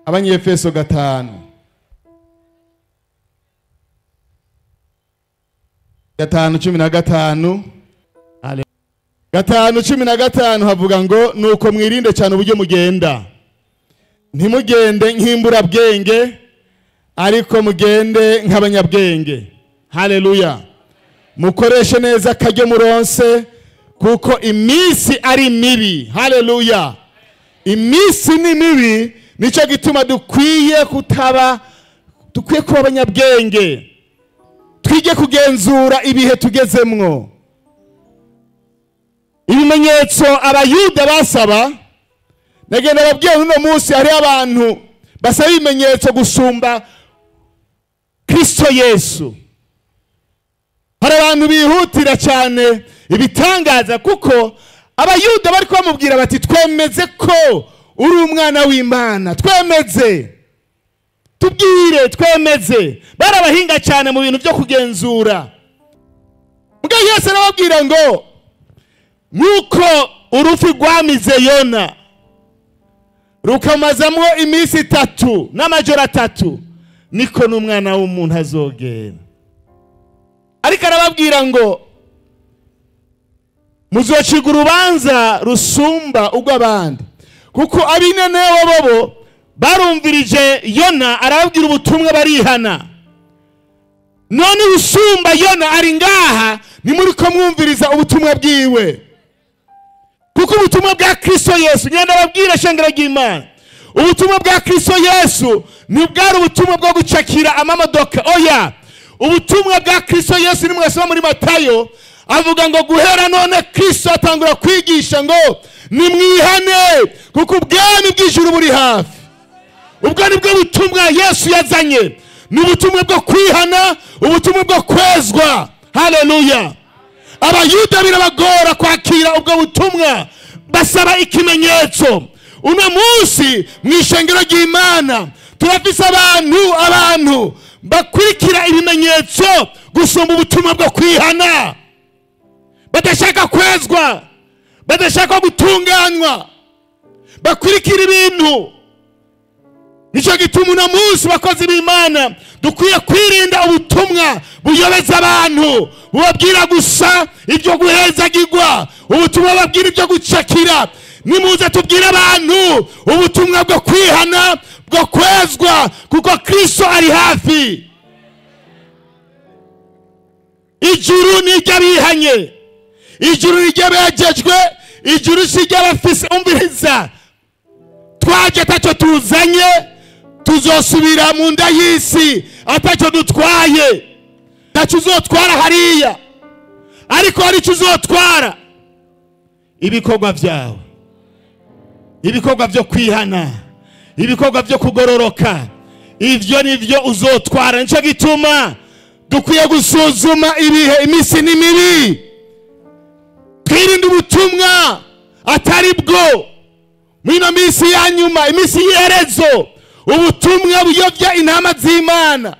Abanyefeso 5 5:15. 5:15 havuga ngo nuko mwirinde cyane uburyo mugenda, ntimugende nk'imburabwenge ariko mugende nk'abanyabwenge. Haleluya. Mukoreshe neza akaryo muronse kuko iminsi ari mibi. Haleluya. Iminsi ni mibi, nicyo gituma dukwiye kutaba, dukwiye kuba abanyabwenge, twige kugenzura ibihe tugezemwo. Ibimenyetso abayuda basaba, nagenda babwiye uno munsi hari abantu basaba ibimenyetso gusumba Kristo Yesu. Hari abantu bihutira cyane ibitangaza, kuko abayuda bari bamubwira bati twemeze ko uri umwana w'Imana, twemeze, tubwire, twemeze. Barabahinga cyane mu bintu byo kugenzura. Mbwa Yesu arababwira ngo nkuko urufi rwamize Yona rukamazamwo iminsi 3 n'amajoro 3, niko n'umwana w'umuntu azogenda. Ariko arababwira ngo muzociga urubanza rusumba urw'abandi, kuko ab'Inenewe bobo barumvirije Yona arababwira ubutumwa barihana. None usumba Yona ari ngaha, nimuriko mwumviriza ubutumwa bwiwe, kuko ubutumwa bwa Kristo Yesu, ngenda babwira shengero ry'Imana, ubutumwa bwa Kristo Yesu ni bwari ubutumwa bwo gucakira amamodoka. Oya, ubutumwa bwa Kristo Yesu ni mwasoma muri Matayo avuga ngo guhera none Kristo atangura kwigisha ngo nimwihane kuko ubwami bw'ijuru buri hafi. Ubwo nibwo butumwa Yesu yazanye, ni ubutumwa bwo kwihana, ubutumwa bwo kwezwa. Haleluya. Abayuda birabagora kwakira ubwo butumwa, basaba ikimenyetso. Uno munsi mu ishengero ry'Imana turafise abantu bakurikira ibimenyetso gusumba ubutumwa bwo kwihana, badashaka kwezwa, badashaka gutunganywa, bakurikira ibintu. Nicyo gituma uno munsi bakozi b'Imana dukwiye kwirinda ubutumwa buyobeza abantu, bubabwira gusa ibyo guhezagirwa, ubutumwa babwira ibyo gucakira. Nimuze tubwire abantu ubutumwa bwo kwihana, bwo kwezwa, kuko Kristo ari hafi. Ijuru ni iry'abihanye, ijuru ni iry'abejejwe, ijuru si iry'abafise. Umviriza, twaje atacyo tuzanye, tuzosubira mu nda y'isi atacyo dutwaye. Ntacyo uzotwara hariya, ariko hari icyo uzotwara, ibikorwa byawe, ibikorwa byo kwihana, ibikorwa byo kugororoka, ivyo nivyo uzotwara. Nicyo gituma dukwiye gusuzuma ibihe, iminsi ni mibi, twirinde ubutumwa atari bwo. Muri ino minsi ya nyuma, iminsi y'iherezo, ubutumwa buyobya intama z'Imana.